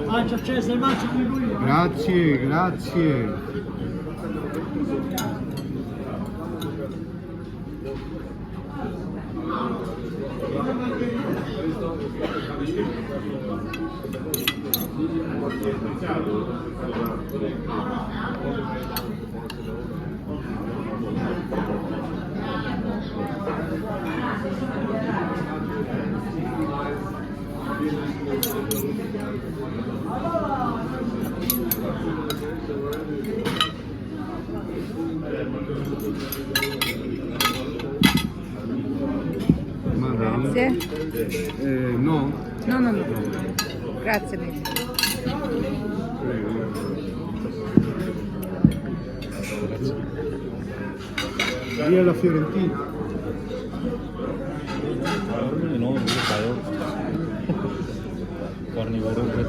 Mangia Cesare, mangia qui lui. Grazie, grazie. Madame. Grazie. No? No, no, no. Grazie mille. Prego. Via la Fiorentina. No, io pago. Carnivoro.